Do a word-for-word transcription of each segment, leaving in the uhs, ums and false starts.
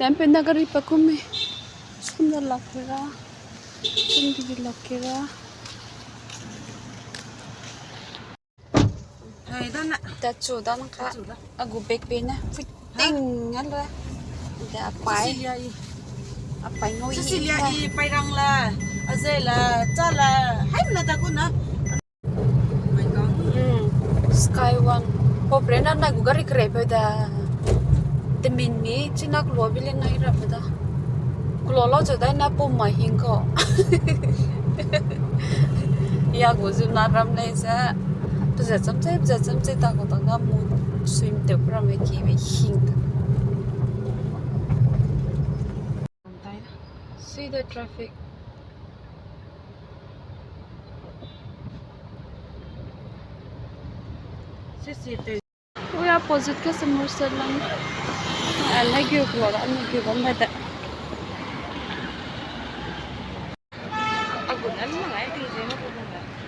Tempe na gari pa kume. Sum da lak kera. Sum di lak kera. Hai, dan na. Tachu dan ka. Tachu dan. Agu bag pe na. Fitting ngalo. Da apai. Cecilia i. Apai ngau i. Cecilia i pairang la. Aze la. Cha la. Hai na da ku na. Mm, Sky One. Pau pre na na gu gari kere pe da. Temin mi, china kulo bile na i rap da. Kulo lo chu dai na pum ma hing ko. Ya gu zu na ram lei ze. Peze chamche, peze chamche ta ko ta ga mu swim te pura me ki me hing. See the traffic. Ui, opposite ke Somerset lang. Ane gu kulo da, ane gu bam bai da.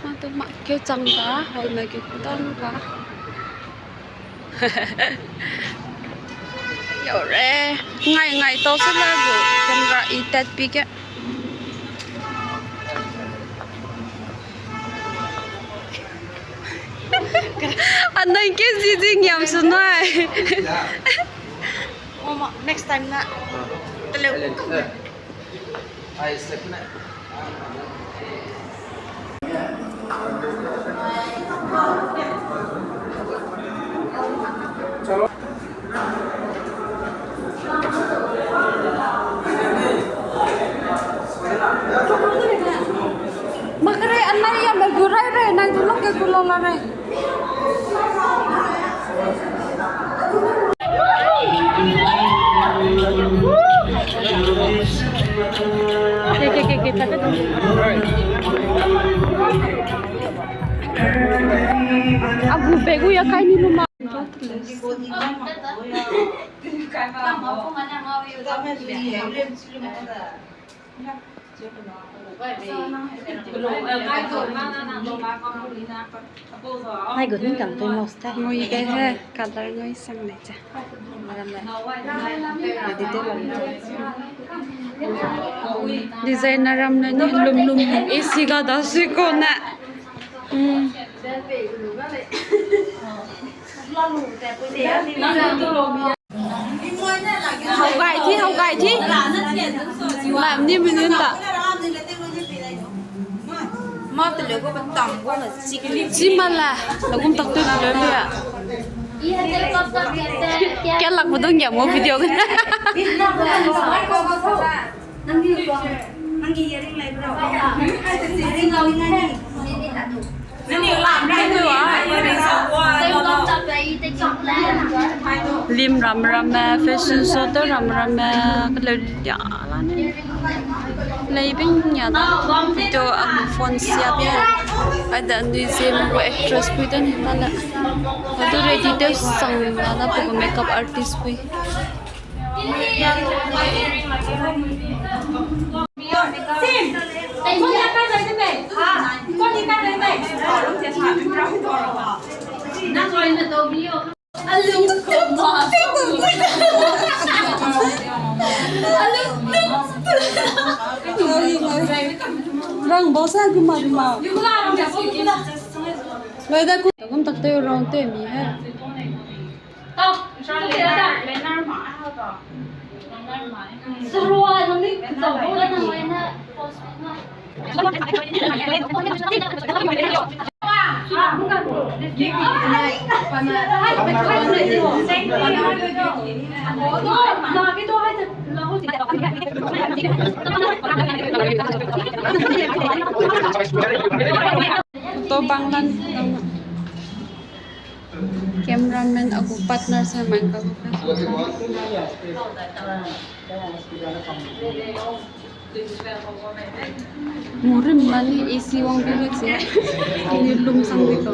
Atu ma ke chang da, hoi ma ke kudan ka. Yo re, ngai ngai tau se la gu, camera i tat pi ke. Anai ke zi zi ngiam su nai. Mama, next time na. Tele. Ai, step na. Makre anai ya me gurai re, nai du lok ke kulo la re. Ke, ke, ke, ke, ta, ta, ta. Agu begu ya kai ni luma. Hai gu ni kam famous ta. Ngui ke he, color ngui sang le cha. Maram le. Detail lam. Designer ram le ni lum lum A C ga da sui ko na. Hmm. Hau gai thi, hau gai thi. Lam ni minun ta. Ma te le go ba tam go na sik. Chi ma la, la gum tak tu le le ya. Kya lak bu dong ya mo video ga. Lim ram ram me, fashion show te ram ram me, kaleu ya la ne. Lei bing ya da. Video a phone sia bi. Ai da nui ze mo actress pui da ni ta la. Adu ready te sang la da, pe makeup artist pui. Rang bau sa guma guma. Loi da ku. Gum tak te rang te mi he. To bang lan. Cameraman agu partner se mai ka gu. Murim mani A C wang bi le che. Ni lum sang di ko.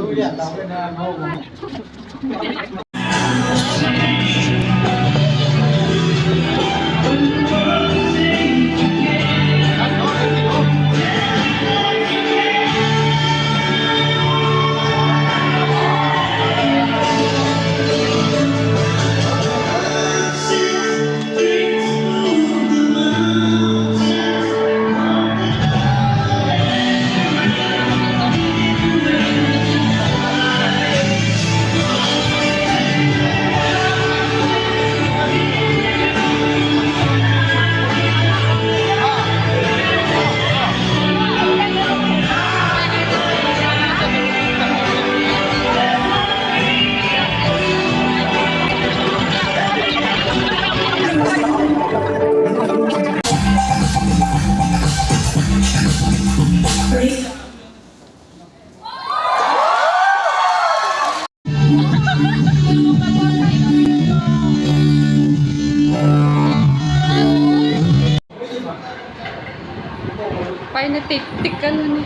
Tik tik ka lu ni.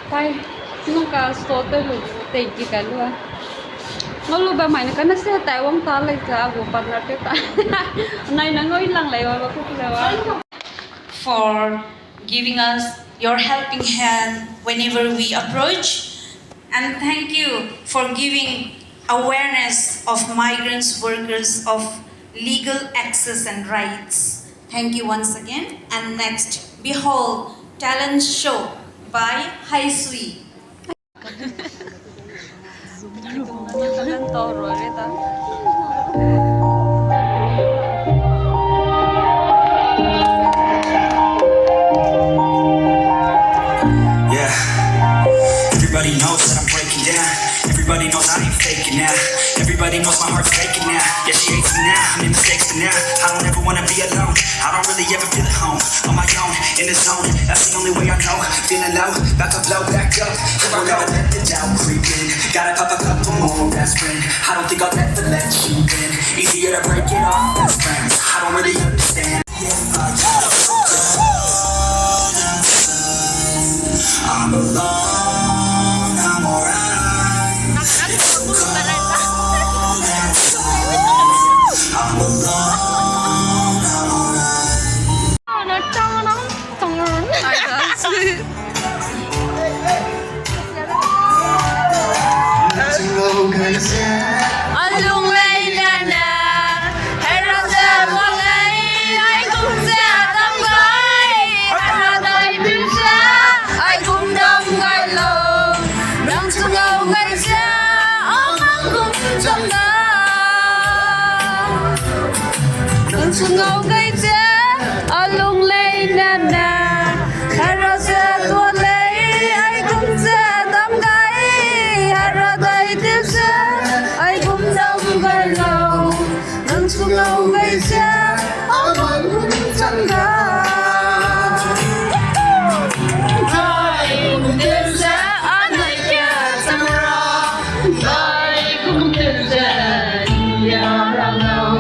Tai, nung ka so te lu, tei ki ka lu a. Ngau lu ba mai ne ka na se tai wang ta lei za gu partner te ta. Nai na ngau i lang lei wa ba ku lei wa. For giving us your helping hand whenever we approach. And thank you for giving awareness of migrants workers of legal access and rights. Thank you once again. And next, behold, talent show by Haisui. Yeah. Everybody knows that I'm breaking down. Everybody knows I ain't faking now. Everybody knows my heart's faking now. Yeah, she hates me now. I made mistakes, but now I don't ever wanna be alone. I don't really ever feel at home. On my own, in the zone. That's the only way I know. Feeling low, about to blow back up. Never gonna let the doubt creep in. Gotta pop a couple more aspirin. I don't think I'll ever let you in. Easier to break it off best friends. I don't really understand. I'm alone, I'm alright. It's so cold outside. I'm alone, I'm alright. A lung lei ne ne, Hera ze wang lei, ai gum ze dam gai, Hera dai pin ze, ai gum dam gai lau. Nang chu ngau gai ze, a mang gum chang da. Nang chu ngau gai ze, a lung lei ne ne, Hera ze tua lei, ai gum ze dam gai, Hera dai pin ze, ai gum dam gai lau. Nang chu ngau gai ze, a mang gum chang da. Dai gum deu ze, a nai kia chang ra. Dai gum deu ze, ya ra lau.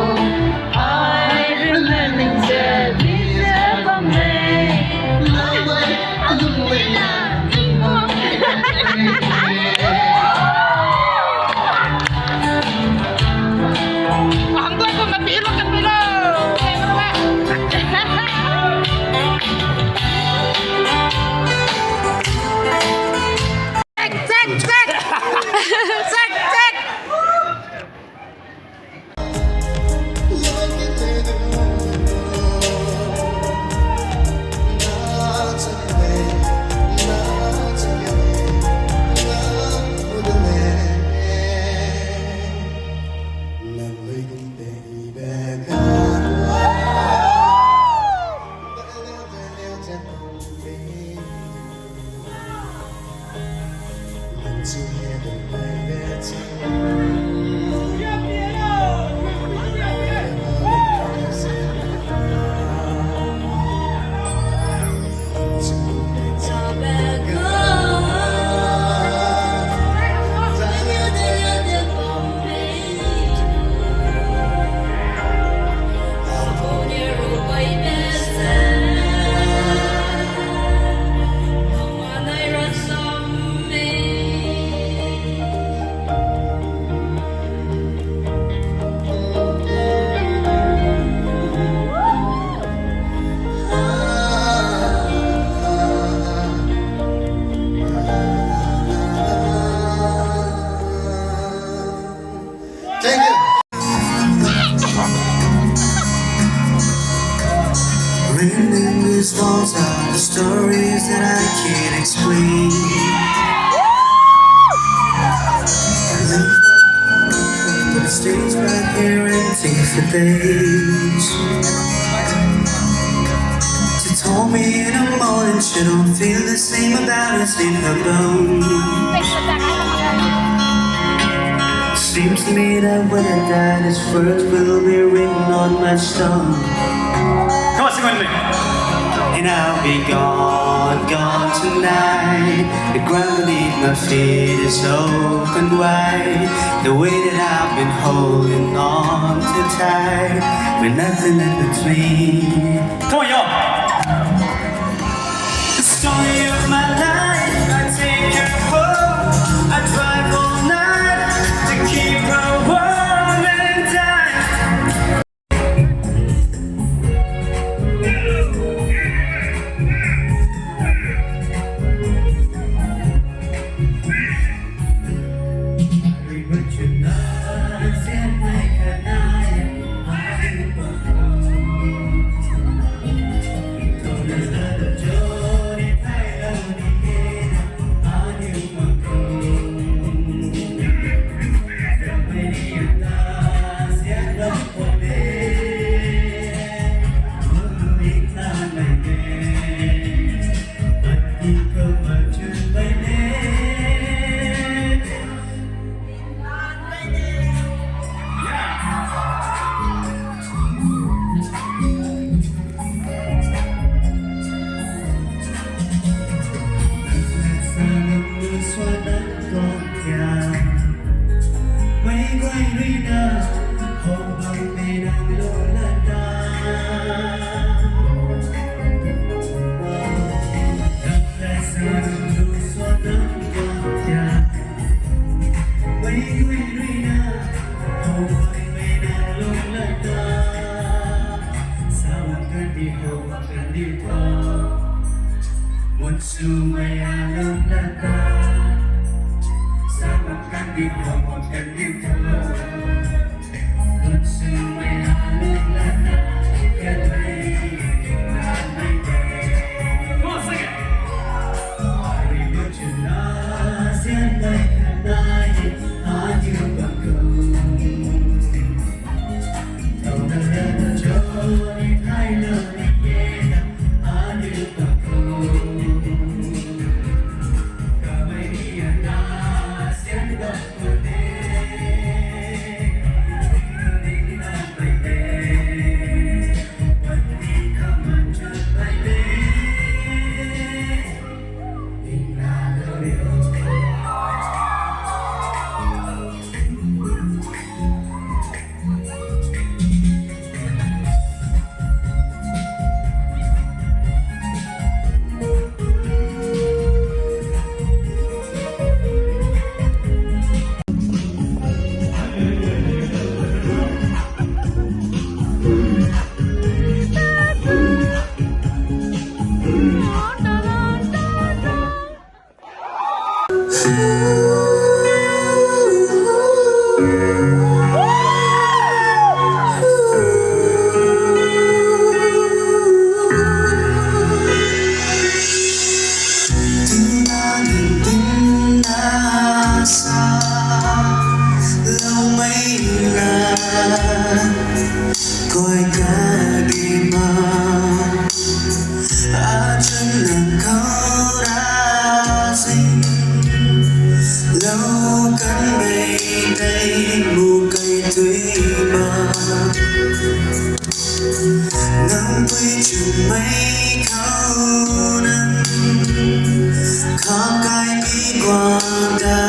Ai remember ze, mi ze bam lei. Nang mai, a lung lei na, ning bam lei. Check, check, check. Check, check. Thank you. Written in these walls are the stories that I can't explain. I leave my home, but it stays right here empty for days. She told me in the morning she don't feel the same about us in her bones. Seems to me that when I die, this verse will be written on my stone. Come on, sing with me. And I'll be gone, gone tonight. The ground beneath my feet is open wide. The way that I've been holding on too tight, with nothing in between. Come on, y'all. Joy of my life, I take her home. I drive all night to keep her warm and tight. Nang pui chun mei kau nang, kap kai mi guang da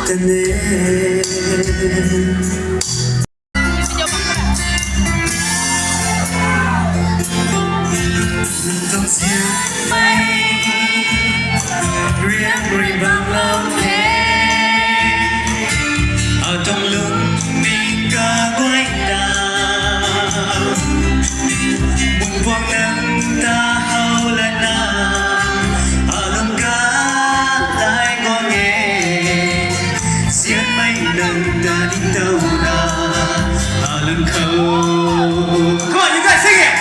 tene. Come on, you guys, sing it!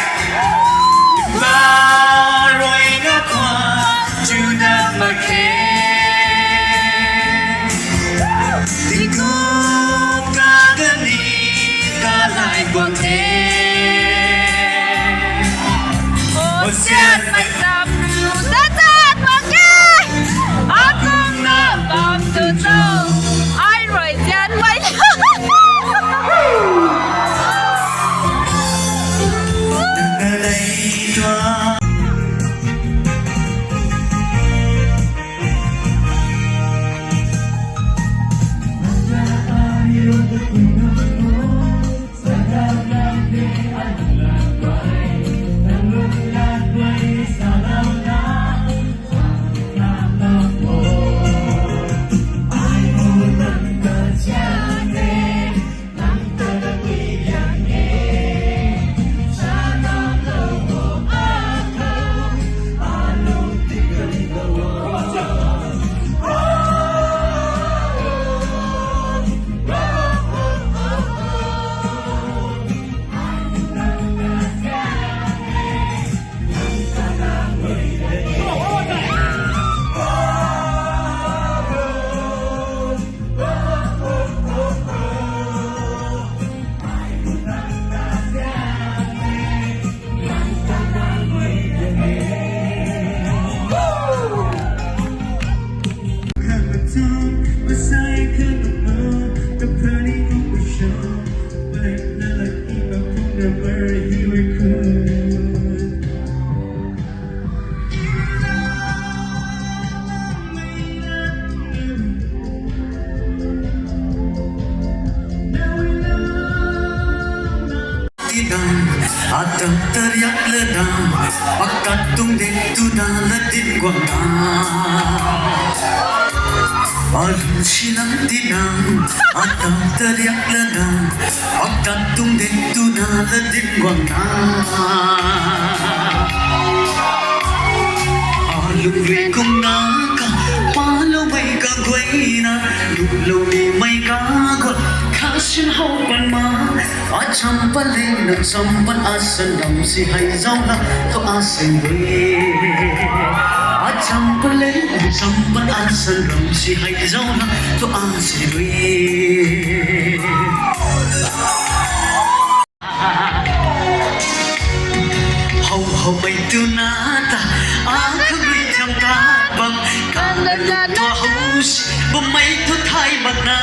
Tina, a tâ tariak le na, a kat tung de tu na le din guang na. A lun si lang tina, a tâ tariak le na, a kat tung de tu na le din guang na. A lun rui kum na ka, pa lau mai ka guai na, lu lau ni mai ka guai, ka sin hau pan ma. A cham pan lei na cham pan a san ram si hai zau la, to a sen rui. A cham pan lei na cham pan a san ram si hai zau la, to a sen rui. Hau hau mai tu na ta, a ka rui cham ta bam, ka na na na hau si, bam mai tu thai mak na,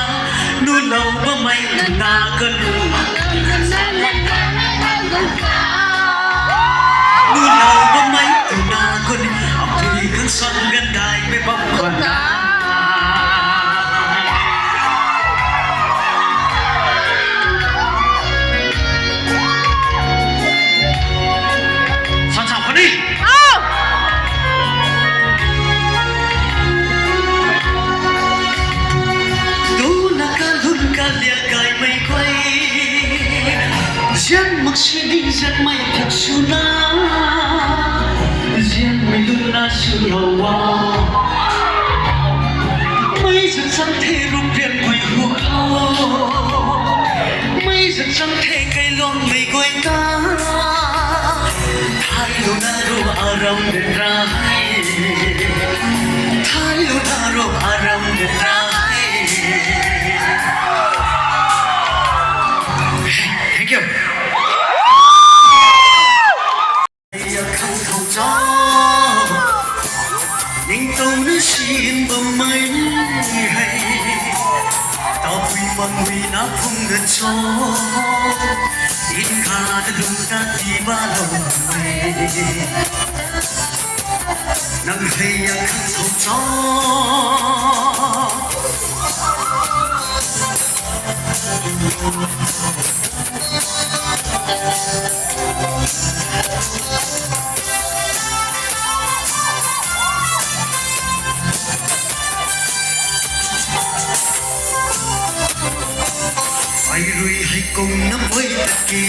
nu lau bam mai tu na ka nu. Nu lau bam mai tu na ka nu, a pui kan sang gan dai me bam ka na. Sa sa pani. Au! Tu na ka lun ka lia gai mai guai. Zian mak si ni zian mai tak su na. Zian mai lun na su lau wa. Mai zat chang te rup rian mai hu kau. Mai zat chang te kai luang mai guai ta. Thai lu na ru aram de rai. Thai lu na ru aram de rai. Thank you. Hei a kang tau cha. Ning tau ne sin bam mai hei. Tau pui mang wi na phung de cho. In ka de lung ta ti ba lau mai. Nang hei a kang tau cha. Ai rui hei kung na boi taki.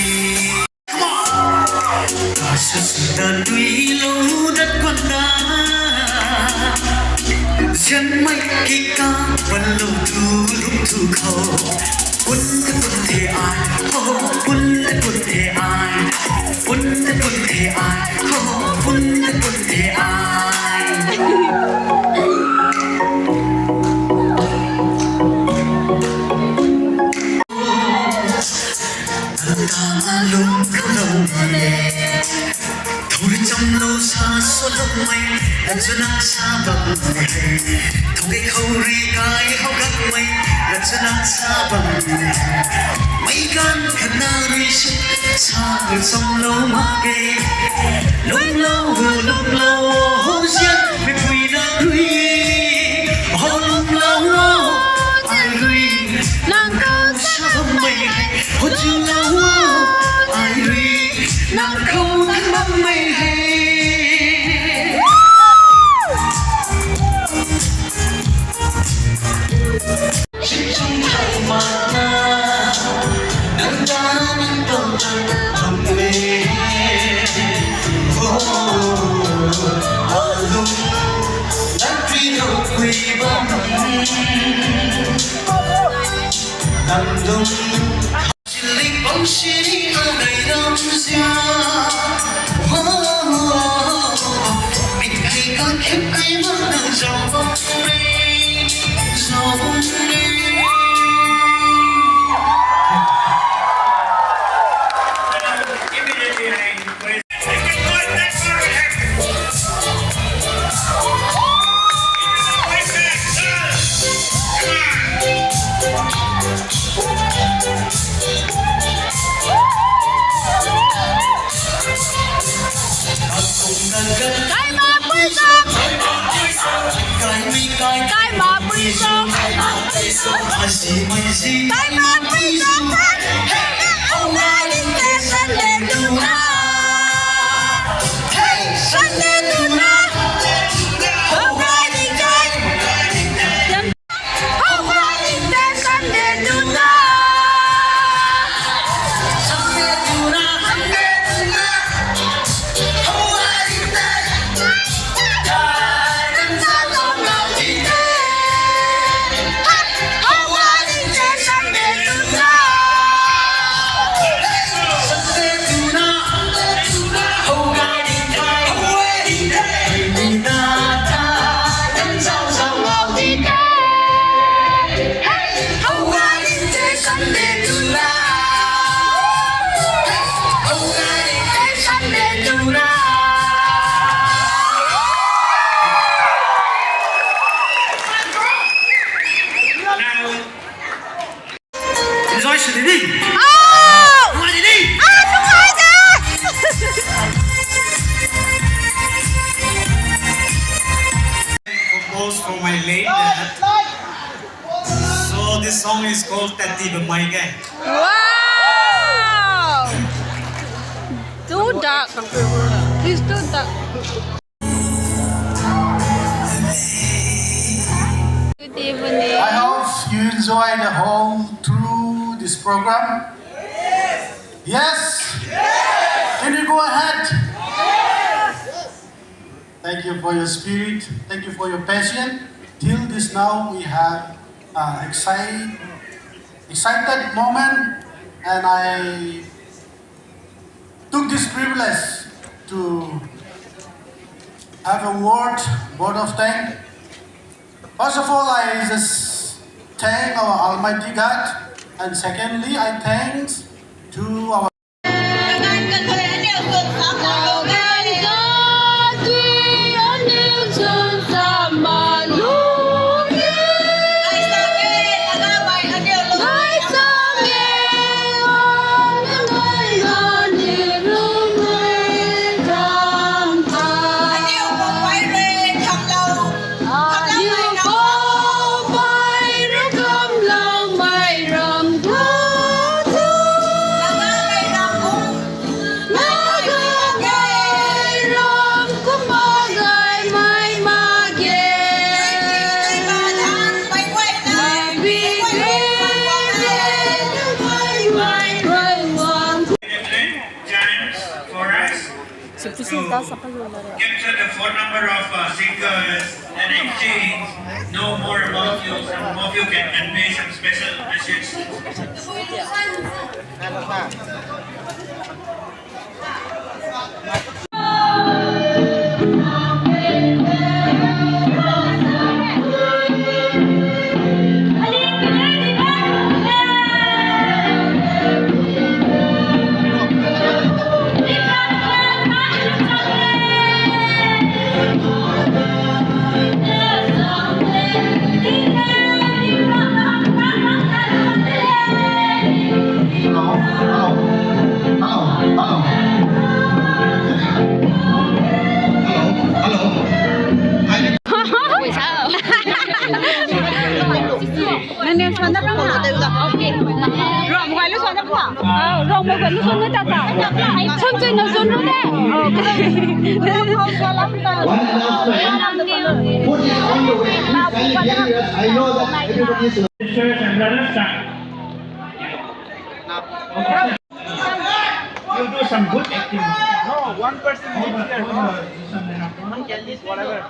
Come on! Ka su su da nui lau dat guan da. Zian mai ki ka pan lau tu lung tu kau. Pun te pun te ai, ho, pun te pun te ai. Pun te pun te ai, ho, pun te pun te ai. Nang ta a lung kau lau le. Thau ri cham lau sa so lau mai, la chu nang sa bam le. Thau ge khau ri kai hau gak mai, la chu nang sa bam le. Mai gan khat na ri su, sa lau cham lau ma ge. Lung lau, lung lau, ho zian, mi pui na ri. Ho lung lau, ai ri. Nang kau sa bam mai. Ho chu lau, ai ri, nang kau kan bam mai hei. Chim chim thai ma na, nang ta nang kau kan bam mai. Oh, oh, lung, nang pi nang kui bam. Nang lung. Enjoy shi didi. Oh! Enjoy didi. Ah, too high da! Composed for my late dad. So this song is called Tati Bemai Ge. Wow! Too dark. Please too dark. Good evening. I hope you enjoy the home through this program. Yes? Can you go ahead? Thank you for your spirit. Thank you for your passion. Till this now, we have uh, excite, excited moment, and I took this privilege to have a word, word of thanks. First of all, I just thank our Almighty God, and secondly, I thanks to our Chance for us to capture the phone number of uh, singers and exchange, know more about you. Some of you can convey some special message. Nang ne suan da bang? Okay. Rom, wai lu suan da bang? Ah, rom, wai lu suan da ta. Chon chon na suan lu de. Okay. One announcement. Food is on the way. Please kindly bear with us. I know that everybody is Sisters and brothers, sir. You do some good acting. No, one person is there. Whatever.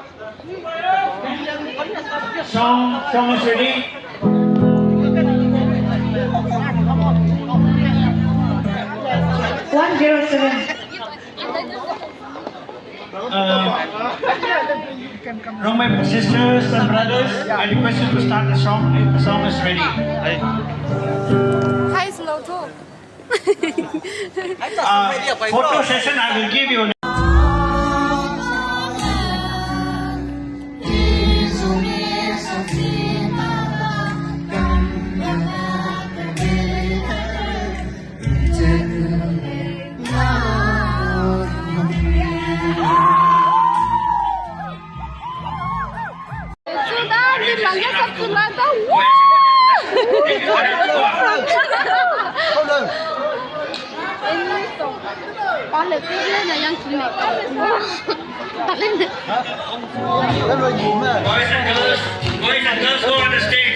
Song, song is ready. One zero seven. Uh, Rongmei sisters and brothers, I request you to start the song. The song is ready. Hi, slow talk. Uh, photo session, I will give you. Boys and girls, boys and girls, go on the stage.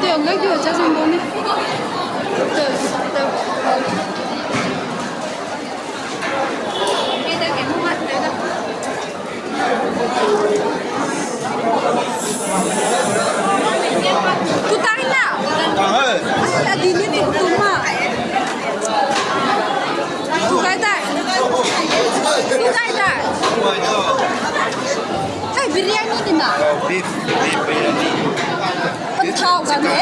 Tu tai na. Ai, a di ni tu tu ma. Tu tai tai. Tu tai tai. Hai, biryani di na. Beef, beef biryani. Pantau ka ne.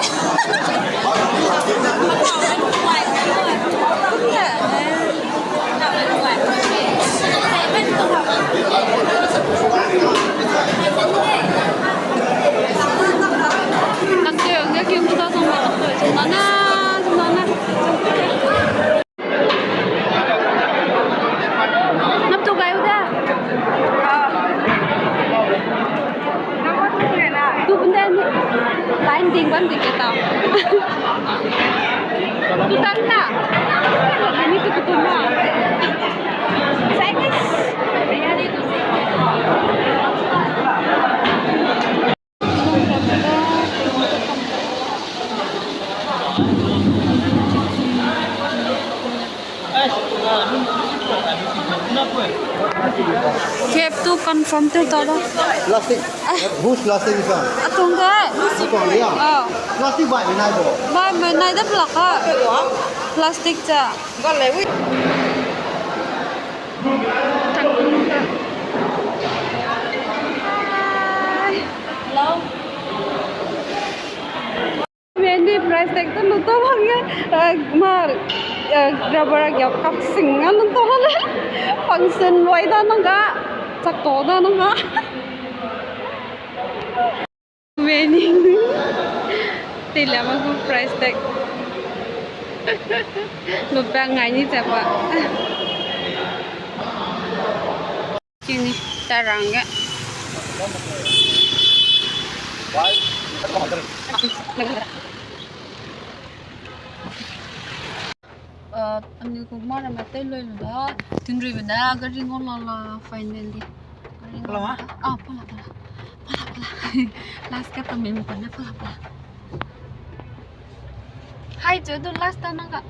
Nap tu gai u da. Tu bende ni. Line ding bam ding ke tau. Tu tan na. Ni tu tu na. Chinese. Have to confirm to ta da. Plastic. Whose plastic is that? Atong da. Atong, yeah. Ah. Plastic bai nai bo. Bai nai da plaka. Plastic cha. Hello. Meni price tag tu lu to bang ye, eh, ma, eh, rubber ya kap sing a lu to le. Function loi da nang ga, chak to da nang ga. Meni. Tei la ma gu price tag. Lu bang ngai ni cha pa. Kini tarang ge. Uh, ani ku mara ma tei loi lu da, tinrui be da, gari ngau la la, finally. Gari ngau la ma? Ah, pala, pala. Pala, pala. Last ka ta mem pa na, pala, pala. Hi, jo du last ta nang ga.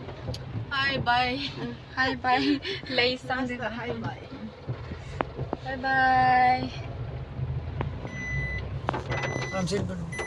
Hi, bye. Hi, bye. Lei sang de. Hi, bye. Bye, bye. Ramsin.